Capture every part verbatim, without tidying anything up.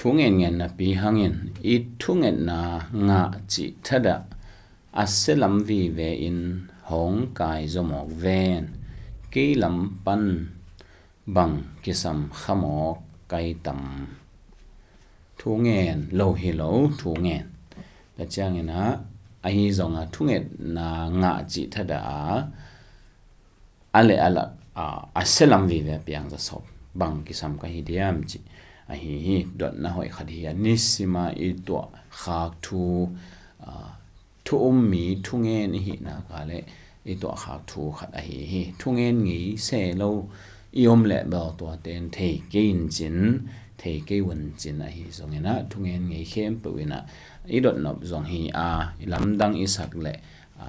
Thu ngen ngen napi hangin i thungetna ngah cih thadah a sia lam vive in hong kai zomawk ven. Kei lam pan bang kisam khamawk kai tam. Thu ngen lo hi lo, thu ngen. Tua ciangin ah ahi zongah thungetna ngah cih thadah a a le a lak a, a sia lam vive a piang za sawp bang kisam ka hi diam cih ahi hi. Dotna hoih khat hi a, nisima i tuah khak thu, a, thu um mi thungen i hihna ka le i tuah khak thu khat ahi hi. Thungen ngei se lo i om le bel tua ten thei kei in cin, thei kei un cin ahi zongin ah thungen ngei khempeuh in ah i dotnop zong hi a, i lamdang i sak le, a,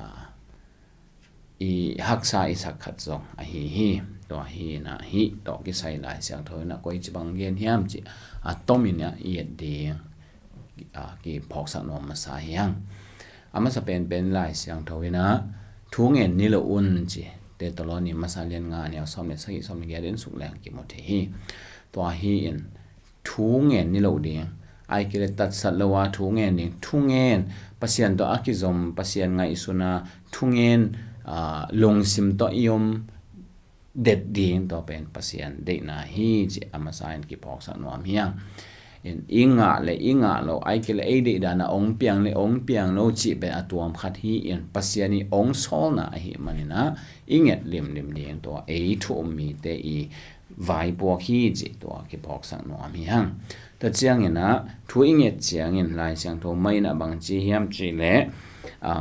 i haksa i sak khat zong ahi hi. Tua hi in ah hih tawh kisai Lai Siangtho in ah koici bang gen hiam cih a tomin ah i et ding, a, kiphawksak nuam masa hi hang. A masa penpen Lai Siangtho in ah thu ngen ni lo un ci. Thesalonika masa lian nga a neu sawm le sagih, sawm le giat in suk leng kimu thei hi. Tua hi in thu ngen ni lo ding. Ai kei le tatsat lo a thu ngen ding. Thu ngen, Pasian tawh a kizom, Pasian ngaihsun a thu ngen, a, lungsim tawh i om det ding, tua pen Pasian deihna hi cih a masa in kiphawksak nuam hi hang. In i ngah le i ngah lo, ai kei le ei deih dan a ong piang le ong piang lo cih pen a tuam khat hi in, Pasian i ong sawlna ahi manin ah i nget limlim ding, tua ei thu um mite i vaipuak hi cih tua kiphawksak nuam hi hang. Tua ciangin ah thu i nget ciangin Lai Siangtho mah in ah bang ci hiam cih leh, a,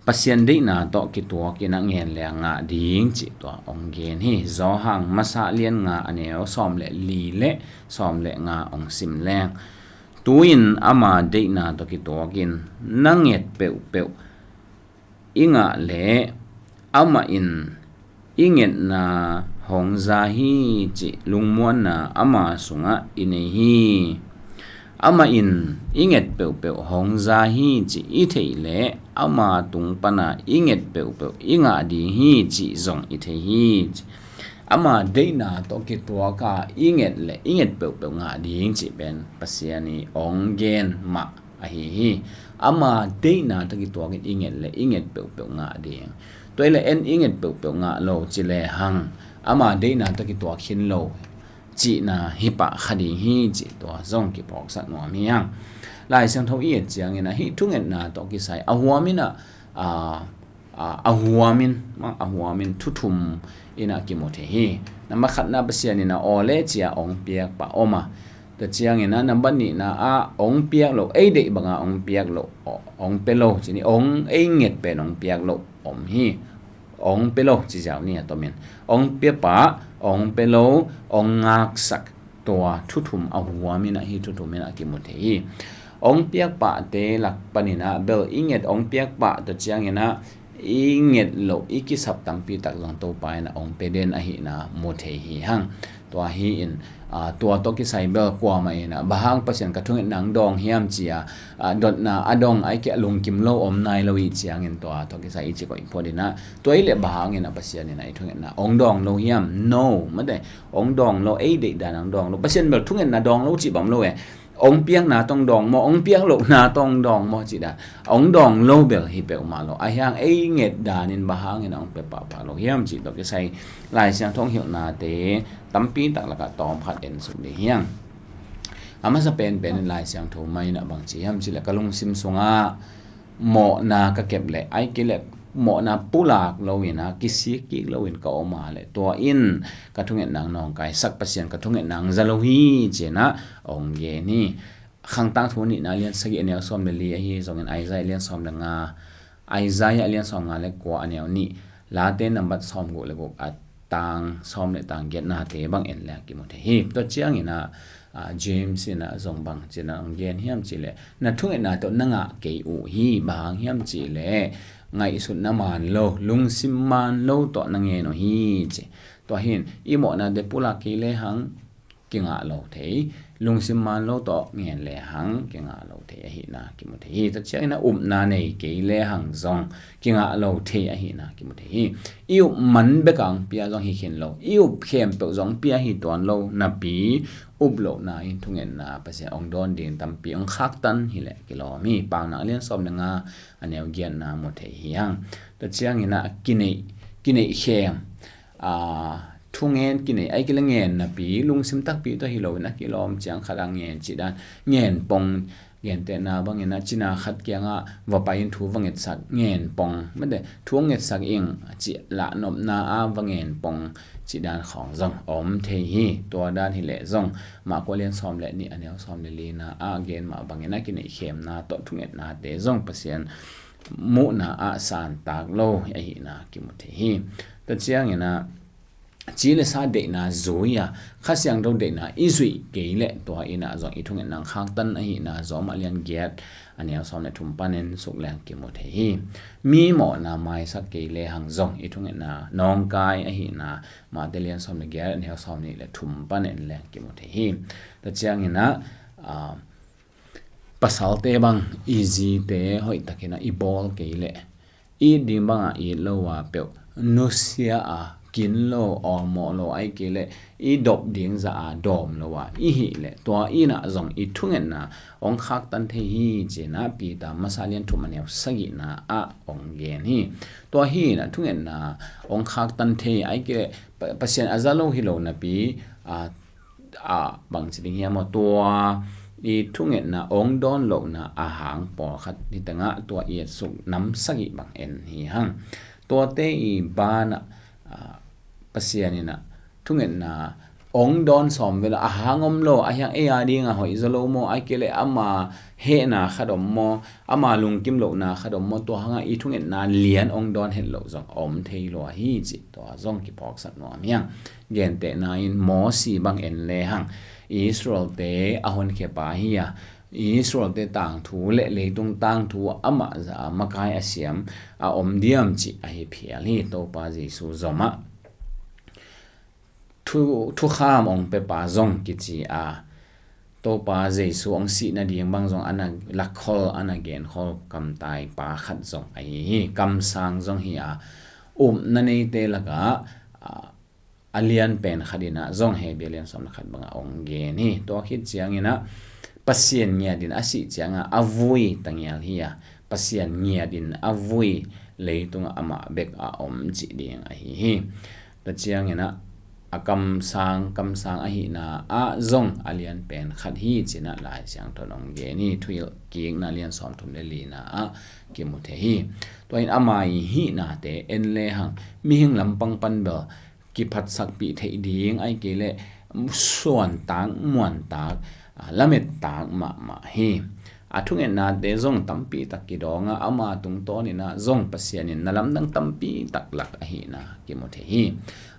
Pasian deihna tawh kituak in ah ngen le a ngah ding cih tua ong gen hi. Johan masa lian nga a neu sawm le li le sawm le nga ong sim leng. Tu-in ama deihna tawh kituak in na nget peuhpeuh i ngah leh amah in i ngetna hong za hi cih lungmuanna ama sungah i nei hi. Amah in i nget peuhpeuh hong za hi cih i theih leh ama tung pana i nget peuhpeuh i ngah ding hi cih zong i thei hi. Ama deihna tawh kituak a i nget le i nget peuhpeuh ngah ding cih pen Pasian i ong gen mah ahi hi. Ama deihna tawh kituak in i nget le i nget peuhpeuh ngah ding. Tua i le en i nget peuhpeuh ngah lo ci le hang ama deihna tawh kituak khin lo cihna hi pah kha ding hi cih tua zong kiphawksak nuam hi hang. Lai Siangtho i et ciangin ah hih thungetna tawh kisai a huam in ah, a, a, a huamin, a huamin thu thum in ah kimu thei hi. Nambat khatna Pasian in ah aw le ci a ong piak pah om a. Tua ciangin ah nambat nihna ah ong piak lo, ei deih banga ong piak lo, ong pia lo ci ni, ong ei nget pen ong piak lo om hi. Ong pia lo ci ziau ni a tomin. Ong pia pah, ong pia lo, ong ngaksak, tua thu thum a huam in ah hih thu thum in ah kimu thei hi. Ong piak pahte lak panin ah bel i nget ong piak pah tua ciangin ah i nget loh i kisap tampi tak zong Topa in ah ong pia den ahihna mu thei hi hang. Tua hi in, a, tua tawh kisai bel kuamah in ah bang hang Pasian ka thungetna ong dawng hiam ci a, a, dotna a dong ai kei a lungkim lo om nai lo i ciangin tua tawh kisai i ci koih phot in ah tua i le bang hangin ah Pasian in ah i thungetna ong dawng lo hiam? No, mate. Ong dawng lo, ei deih dan ong dawng lo. Pasian bel thungetna dawng lo cih bang om lo e. Ong piakna tawh ong dawng maw, ong piak lohna tawh ong dawng maw cih dan. Ong dawng lo bel hi peuhmah lo. Ahi hang ei nget danin bang hangin ong pia pahpah lo hiam cih tawh kisai Lai Siangtho ong hilhnate tampi tak lakah tawm khat en suk dih hi hang. A masa penpen in Lai Siangtho mah in ah bang ci hiam cih leh ka lungsim sungah mawhna ka kep leh, ai kei leh mawhna pulak lo in ah, kisik kik lo in ka om a leh, tua in ka thungetna ong nawngkaisak, Pasian ka thungetna ong za lo hi ci in ah ong gen hi. Khang Tangthu nihna lian sagih a neu sawm le li ahi zongin Isaiah lian sawm le nga, Isaiah lian sawm nga le kua a neu nih, Late nambat sawm guk le guk a tang sawm le tang giatnate bang en leng kimu thei hi. Tua ciangin ah, a, James in ah zong bang ci in ah ong gen hiam cih leh, na thungetna tawh na ngah kei uh hi, bang hang hiam cih leh ngaihsutna man lo, lungsim man lo tawh na ngen uh hi ci. Tua hi in i mawhnate pulak kei le hang kingah lo thei, lungsim man lo tawh ngen lehang kingah lo thei ahihna kimu thei hi. Tua ciangin a upna nei kei lehang zong kingah lo thei ahihna kimu thei hi. I up man bek a hong pia zong hi khin lo, i up khempeuh zong pia hi tuan lo napi, up lohna in thungetna Pasian hong dawn ding tampi hong khaktan hileh kilawm hi. Paunak a lian sawm le nga a neu giatna mu thei hi hang. Tua ciangin a kineih, kineih khem, a, thungen kineih, ahih kei leh ngen napi, lungsim takpi tawh hi loin a kilawm ciang khat a ngen cih dan, ngen pong, gentehna bangin a cina khat kiangah va pai in thu va ngetsak, ngen pong, mate, thu hong ngetsak ing cih lahnopna a va ngen pong cih dan khawng zong om thei hi. Tua dan hileh zong Marka a lian sawm le nih a neu sawm le lina a gen mah bangin a kineih khemna tawh thungetnate zong Pasian muhna ah santak lo ahihna kimu thei hi. Tua ciangin a ci le sa deihna zui a, Kha Siangtho deihna i zuih kei leh tua in a zong i thungetna hong khaktan ahihna Rom a lian giat a neu sawm le thum panin suk leng kimu thei hi. Mi mawhna maisak kei lehang zong i thungetna nawngkai ahihna Mate lian sawm le giat a neu sawm nih le thum pan en leng kimu thei hi. Tua ciangin a, a, pasalte bang i zite hoih takin a i bawl kei leh it ding bangah it lo a peuh, nusia a, kin lo, awlmawh lo, ahih kei leh i dop ding zah a dawm lo a i hih leh tua in a zong i thungetna hong khaktan thei hi, ci-in a Peter masa lian thum a neu sagihna ah hong gen hi. Tua hi in a thungetna hong khaktan thei, ahih kei leh Pa-, Pasian a za lo hi lo napi, a, a, bangci ding hiam aw, tua i thungetna hong dawn lohna a hang pawlkhat hi tengah tua i etsuk nam sagih bang en hi hang. Tuate i banah, a, Pasian in a thungetna hong dawn sawm vela a hang om lo, a hiang ei a dingah hoih zaw lo maw, ahih kei leh ama hehna khat om maw, ama lungkim lohna khat om maw, tua hangah i thungetna lian hong dawn het loh zong a om thei lua hi cih tua zong kiphawksak nuam hi hang. Gentehna in Mosi bang en lehang Israelte a honkhia pa hi a, Israelte tangthu le leitung tangthu amah zah a makai a siam a om diam cih ahi phial hi. Topa Jesu zomah thu, thukham hong pepa zong kici a, Topa Jesu hong sih nading bang zong a na lakkhol, a na genkhol kamtai pa khat zong ahi hi. Kamsang zong hi a, upna neite lakah, a, a lian pen khat in a zong Hebru lian sawm le khat bangah hong gen hi. Tua khit ciangin a Pasian ngiat in a sih ciangah a vui tangial hi a, Pasian ngiat in a vui, leitungah amah bek a om cih ding ahi hi. Tua ciangin a, a kamsang, kamsang ahihna ah zong a lian pen khat hi ci-in a Lai Siangtho in hong gen hi. Thuhilhkikna lian sawm thum le lina ah kimu thei hi. Tua in ama i hihnate en lehang mihing lampang pan bel kiphatsakpih theih ding, ahih kei leh suantak, muantak, a, lamettak mahmah hi. A thungetnate zong tampi tak kidawng a, ama tungtawn in a zong Pasian in na lamdang tampi tak lak ahihna kimu thei hi.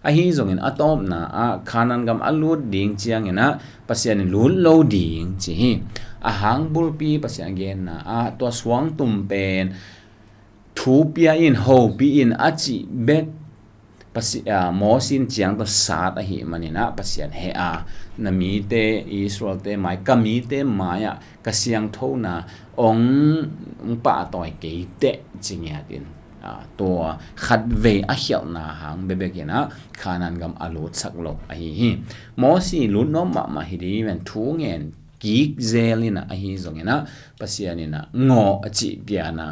Ahi zongin a tawpna ah Kanaan gam a lut ding ciangin a Pasian in lut lo ding ci hi. A hang bulpi Pasian a genna ah tua suangtum pen thu pia in, hopih in a cih bek Pasi-, a, Mosi in ciang tawh sat ahih manin a Pasian heh a, na mite, Israelte mai, ka mite mai-ah ka siangthona hong, hong pahtawi kei teh ci ngiat in, a, tua khatvei a khialhna hang bekbek in a Kanaan gam a lutsak lo ahi hi. Mosi lut nuam mahmah hi ding ven, thu ngen kik zel in a, ahi zongin a Pasian in a ngawh a cih pian a,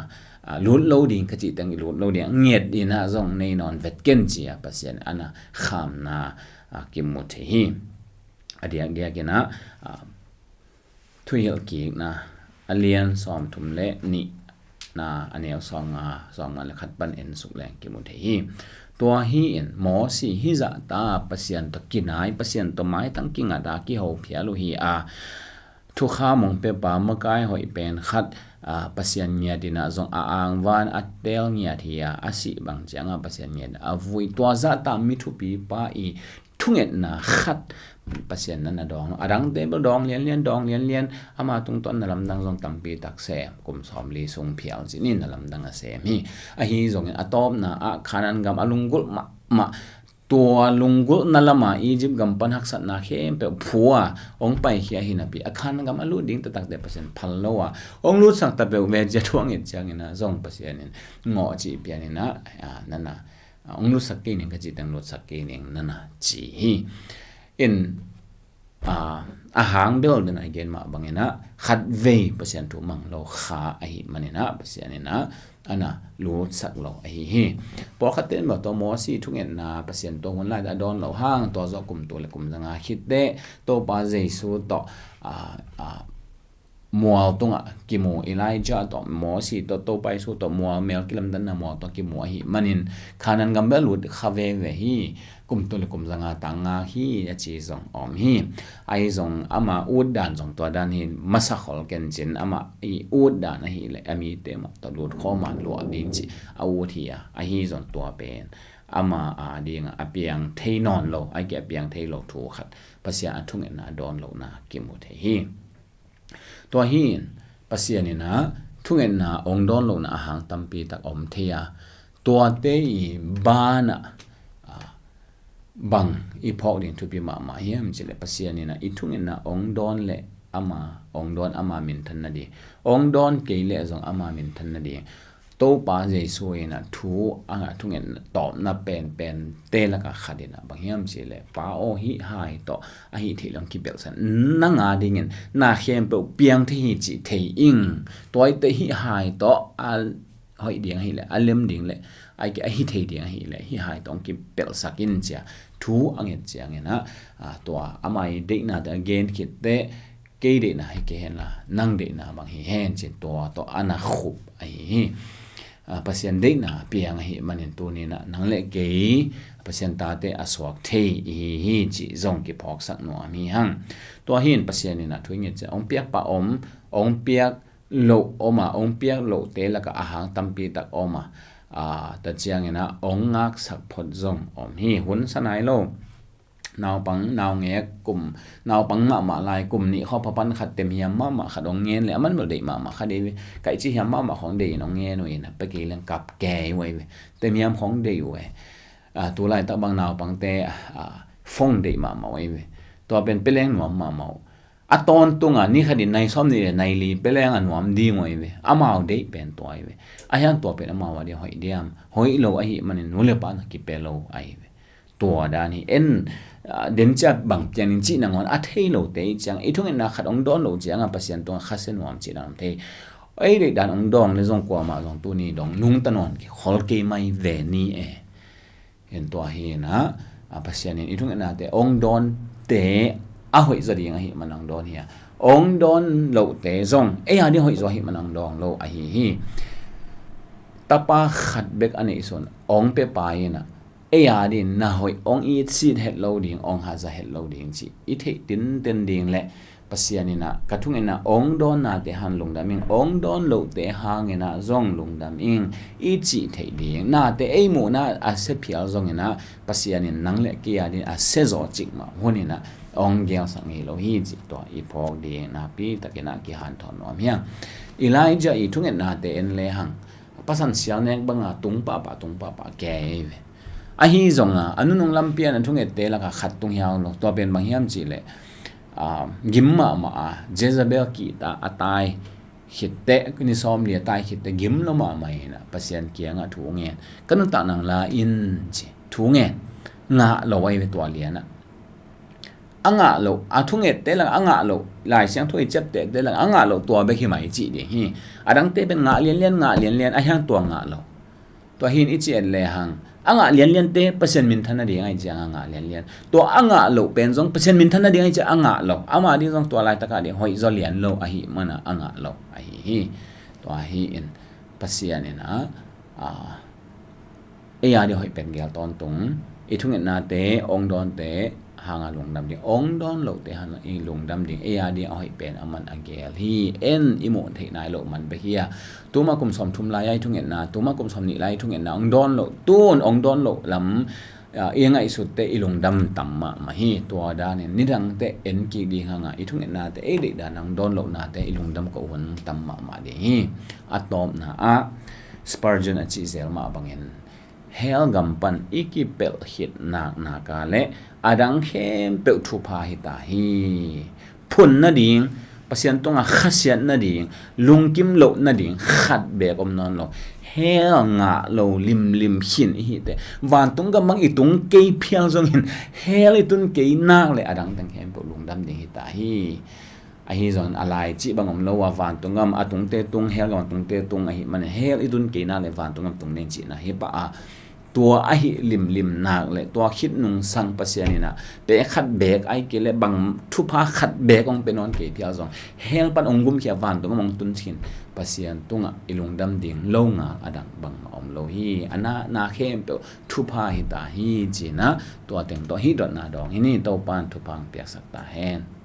a, lut lo ding ka cih teng i lut lo ding, nget in a zong nei nawn vet ken ci a Pasian a na khamna, a, kimu thei hi. A diakdiak in a, a, Thuhilhkikna a lian sawmthum le nihna a neu sawmnga, sawmnga le khat pan en suk leng kimu thei hi. Tua hi in Mosi hih zahta Pasian tawh kinai, Pasian tawh maitang kingat a kiho phial uh hi a, thukham hong pepa makai hoih pen khat, a, Pasian ngiat in a zong a angvan a teel ngiat hi a, a sih bang ciang a Pasian ngiat in a vui. Tua zahta mi thupipa i thungetna khat Pasian na na dawng lo. A dangte bel dawng lianlian, dawng lianlian, ama tungtawn na lamdang zong tampi tak sem, kum sawmli sung phial cih in na lamdang a sem hi. Ahi zongin a tawpna ah Kanaan gam a lunggulh mahmah tua lunggulhna lama Egypt gam pan haksatna khempeuh phu a hong paikhia hi napi, a Kanaan gam a lut ding taktakte Pasian phal lo a hong lutsak ta peuh ve, cia thu a nget ciangin ah zong Pasian in ngawh cih pianin ah, a, nana, a, hong lutsak kei ning, ka cih teng lutsak kei ning, nana ci hi. In, a, a hang bel den a i gen mah bangin ah khatvei Pasian thu mang lo kha ahih manin ah Pasian in ah ana lutsak lo ahi hi. Pawlkhatte in maw, tua Mosi thungetna Pasian tua hun lai a dawn lo hang, tua zawh kum tul le kum zanga khit teh Topa Jesu tawh, a, a, mual tungah kimu, Elijah tawh, Mosi tawh, Topa Jesu tawh mual, mel kilamdanna mual tawh kimu ahih manin Kanaan gam bel lut kha veve hi. Kum tul le kum zanga tang ngak hi a ci zong om hi. Ahi zong ama ut dan zong tua dan hi, masa khol kencin ama i ut dan ahih leh a mite mah tawh lut khawm a luah ding cih a ut hi a, ahi zong tua pen ama a dingah a piang thei nawn lo, a kei a piang thei lo thu khat, Pasian a thungetna a dawn lohna kimu thei hi. Tua hi in Pasian in ah thungetna hong dawn lohna a hang tampi tak om thei a, tuate i banah, a, bang i phawk ding thupi mahmah hiam cih leh Pasian in ah i thungetna hong dawn leh ama, hong dawn ama minthan nading, hong dawn kei leh zong ama minthan nading. Topa Jesu in ah thu a ngah thungetna tawpna penpen te lakah khat in ah bang hiam cih leh, Pa aw, hih hai tawh a hih theih lo hong kipelhsak in, nang a dingin na khempeuh piang thei hi cih thei ing. Tua hi teh hih hai tawh a hoih ding ahih leh, a lem ding leh, a hi thei ding ahih leh hih hai tawh hong kipelhsak in ci a thu a nget ciangin ah, a, tua ama i deihnate a gen khit teh, kei deihna hi kei hen la, nang deihna bang hi hen ci-in tua tawh ana khup ahi hi. A, Pasian deihna piang ahih manin tuni in ah nang le kei Pasian tate a suak thei i hi hi cih zong kiphawksak nuam hi hang. Tua hi in Pasian in ah thu i nget ciang hong piak pah om, hong piak loh om a, hong piak lohte lakah a hang tampi tak om a, a, tua ciangin ah hong ngaksak phot zong om hi. Hun sa nai lo naupang, naungek kum, naupang mahmah lai kum nih khawng pan khat temhiam mahmah khat hong ngen leh, a man bel deih mahmah khat ei ve. Kaihci hiam mahmah khawng deih in hong ngen uh in, a pia kei leng kap kei uh ei ve. Temhiam khawng deih uh ei. A, tu laitak bang naupangte, a, phone deih mahmah uh ei ve. Tua pen pia leng nuam mahmah uh. A tawntung a ni khat in nai sawm nih leh nai li pia leng a nuam ding uh ei ve. Amau deih pen tua ei ve. A hiang tua pen amau a ding hoih diam? Hoih lo ahih manin nu le pa na kipia lo ei ve. Tua dan hi en, a, den cia bang pian in cih nangawn a thei lote i ciang, i thungetna khat hong dawn loh ciang a Pasian tungah khasia nuam cih dan om thei. Ei deih dan hong dawn leh zong kuamah zong tuni dong nungta nawn khol kei mai ve ni e. En tua hi in ah, a, Pasian in i thungetnate hong dawnte a hoih zaw ding ahih man hong dawn hi a, hong dawn lohte zong ei a ding hoih zaw ahih man hong dawn lo ahi hi. Tapa khat bek a neihsun hong pia pa in ah, ei a ding na hoih, hong itsit het lo ding, hong haza het lo ding cih i theih tinten ding leh Pasian in ah ka thungetna hong dawnnate hang lungdam ing, hong dawn lohte hangin ah zong lungdam ing i cih theih ding. Nate ei muhna a sia phial zongin ah Pasian in nang le kei a ding a sia zaw cikmah hun in ah hong gelsak ngei lo hi cih tua i phawk ding nakpi takin ah kihanthawn nuam hi hang. Elijah i thungetnate en lehang, pasan sial nek banga tung pahpah, tung pahpah kei ve. Ahi zonga a nunung lampi a na thungette lakah khat tung hiau lo. Tua pen bang hiam cih leh, a, gim mahmah a Jezebel kihta a tai khitteh, ni sawm li a tai khitteh gim lo mahmah in ah Pasian kiangah thu ngen. Ka nuntak nang la in ci, thu ngen. Ngah lo ahi ve tua lianah. A ngah loh, a thungette lakah a ngah loh, Lai Siangtho i ciaptehte lakah a ngah loh tua bek hi mai cih ding hi. A dangte pen ngah lianlian, ngah lianlian, a hiang tua ngah loh. Tua hi in i ci et lehang, a ngah lianliante Pasian minthan nading ahi ciang a ngah lianlian. Tua a ngah loh pen zong Pasian minthan nading ahi ciang a ngah lo. Ama ding zong tua laitak a ding hoih zaw lian lo ahih mana a ngah lo ahi hi. Tua hi in Pasian in ah, a, ei a ding hoih pen gel tawntung, i thungetnate, hong dawnte hanga lungdam ding, hong dawn lohte hanga i lungdam ding, ei a ding a hoih pen a man a gel hi. En i muh theih nai loh man bek hi a, tuma kum sawm thum lai a i thungetna, tuma kum sawm nih lai a i thungetna hong dawn loh, tun hong dawn loh lam, a, i ngaihsutte i lungdam tam mahmah hi. Tua danin nidangte en kik ding hanga i thungetnate, ei deihdan hong dawn lohnate i lungdam kawh hun tam mahmah ding hi. A tawpna ah Spurgeon a cih zel mah bangin, hell gam pan i kipelh khit naknak a le a dang khempeuh thupha hi ta hi. Phun nading, Pasian tungah khasiat nading, lungkim loh nading khat beek om nawn lo. Hell ngah lo limlim khin i hi teh, vantung gam bang i tung kei phial zongin hell i tun kei nak le a dang teng khempeuh lungdam ding hi ta hi. Ahi zongin a lai cih bang om lo a, vantung gam a tungte tung, hell gam a tungte tung ahi manin hell i tun kei nak le vantung gam tung ding cihna hi pah a, tua ahi limlim nak le tua khit nungsang Pasian in a pek khat beek, ahih kei le bang thupha khat beek hong pe nawn kei phial zong, hell pan hong gumkhia vantung gam hong tun khin Pasian tungah i lungdam ding lo ngal a dang bangmah om lo hi. A na na khempeuh thupha hi ta hi, ci-in a tua teng tawh hih dotna dawng hi ni. Topa in thupha hong piaksak ta hen.